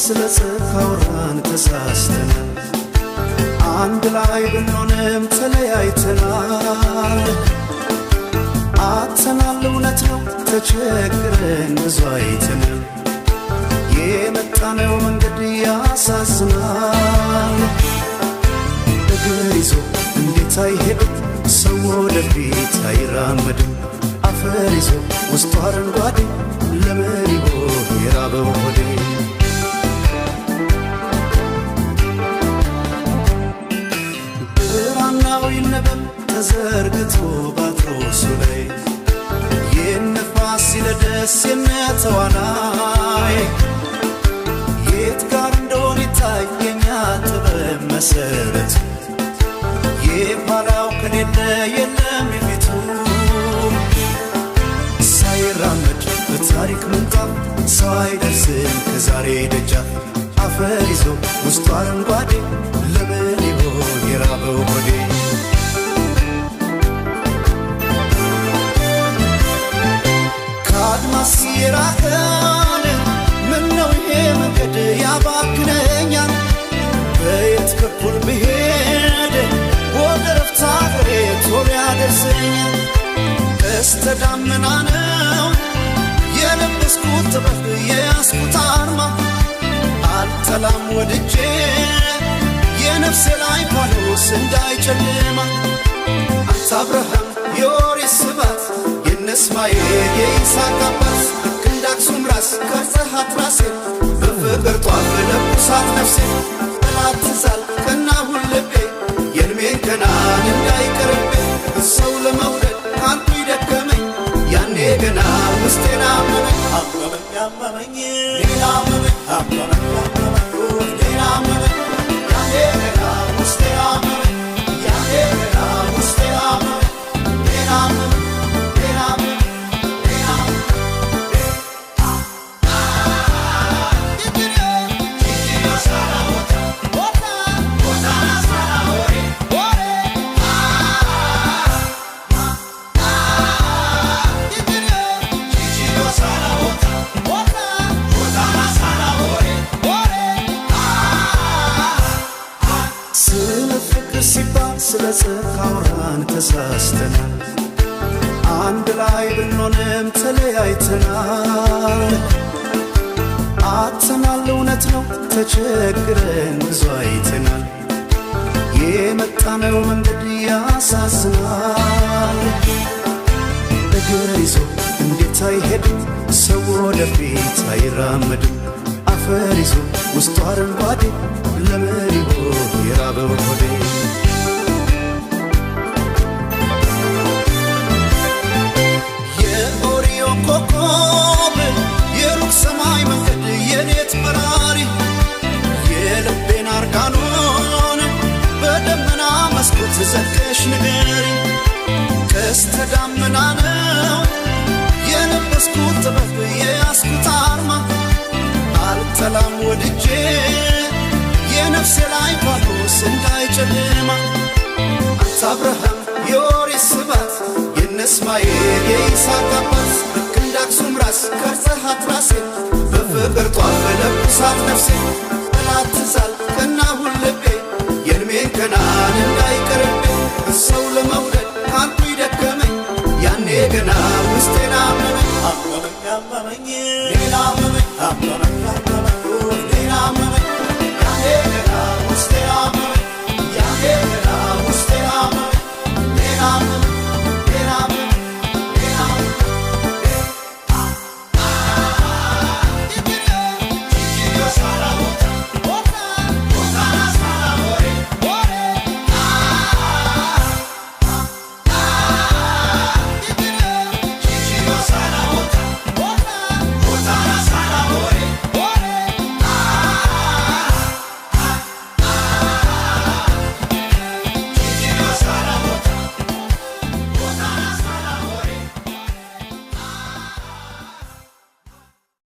ስለ ጽድቅ ካወራን ተሳስተናል። አንድ ላይ ብንሆንም ተለያይተናል። አጥተናል፣ እውነት ነው፣ ተቸግረን ብዙ አይተናል። የመጣነው መንገድ ያሳዝናል። እግር ይዞ እንዴት አይሄድም ሰው ወደፊት አይራመድም። አፈር ይዞ ውስጡ አረንጓዴ ለምን ይሆን የራበው ሆዴ? ብራናው ይነበብ ተዘርግቶ ባትሮሱ ላይ፣ የነፋስ ሲለደስ የነተዋናይ የት ጋር እንደሆነ ይታይ የኛ ጥበብ መሰረት፣ የኋላው ከሌለ የለም የፊቱ። ሳይራመድ በታሪክ ምንጣፍ ሰው አይደርስም ከዛሬ ደጃፍ። አፈር ይዞ ውስጡ አረንጓዴ ለምን ይሆን የራበው ሆዴ? ከአድማስ የራቀን ምነው ይሄ መንገድ ያባክነኛል? በየት በኩል ብሄድ ወደ ረፍት አገሬ ቶሎ ያደርሰኛል? ቀስተ ደመና ነው የለበስኩት ጥበብ የያዝኩት አርማ፣ አልጠላም ወድጄ የነፍሴ ላይ ፋኖስ እንዳይጨልማ። አንተ አብርሃም የኦሪት ስባት፣ የነ እስማኤል የይስሐቅ አባት፣ ልክ እንደ አክሱም ራስ ቀርጸሃት ራሴን፣ በፍቅር ጧፍ ለኩሳት ነፍሴን። ጠላት ትዛል ቀናሁን ልቤ የእድሜን ገናን እንዳይቀርብኝ፣ ሰው ለመውደድ አንቱ ይደከመኝ ያኔ ገና ውስጤን አመመኝ። አመመኝ አመመኝ ሌላ አመመኝ፣ አመመኝ አመመኝ ሌላ አመመኝ፣ ያኔ ገና ውስጤን አመመኝ፣ ያኔ ገና ውስጤን አመመኝ፣ ሌላ አመመኝ፣ ሌላ አመመኝ፣ ሌላ አመመኝ። ስለ ፍቅር ሲባል ስለ ጽድቅ ካወራን ተሳስተናል። አንድ ላይ ብንሆንም ተለያይተናል። አጥተናል፣ እውነት ነው፣ ተቸግረን ብዙ አይተናል። የመጣነው መንገድ ያሳዝናል። እግር ይዞ እንዴት አይሄድም ሰው ወደፊት አይራመድም። አፈር ይዞ ውስጡ አረንጓዴ ለምን ይሆን የራበው ሆዴ? የኦሪዮ ኮከብ የሩቅ ሰማይ መንገድ የሌት በራሪ፣ የልቤን አርጋኖን በደመና መስኮት ዘልቀሽ ንገሪ። ቀስተ ደመና ነው የለበስኩት ጥበብ የያዝኩት አርማ፣ አልጠላም ወድጄ የነፍሴ ላይ ፋኖስ እንዳይጨልማ። አንተ አብርሃም የኦሪት ስባት፣ የነ እስማኤል የይስሐቅ አባት፣ ልክ እንደ አክሱም ራስ ቀርጸሃት ራሴን፣ በፍቅር ጧፍ ለኩሳት ነፍሴን። ጠላት ትዛል ቀናሁን ልቤ የእድሜን ገናን እንዳይቀርብኝ፣ ሰው ለመውደድ አንቱ ይደከመኝ ያኔ ገና ውስጤን አመመኝ። አመመኝ አመመኝ ሌላ አመመኝ፣ አመመኝ።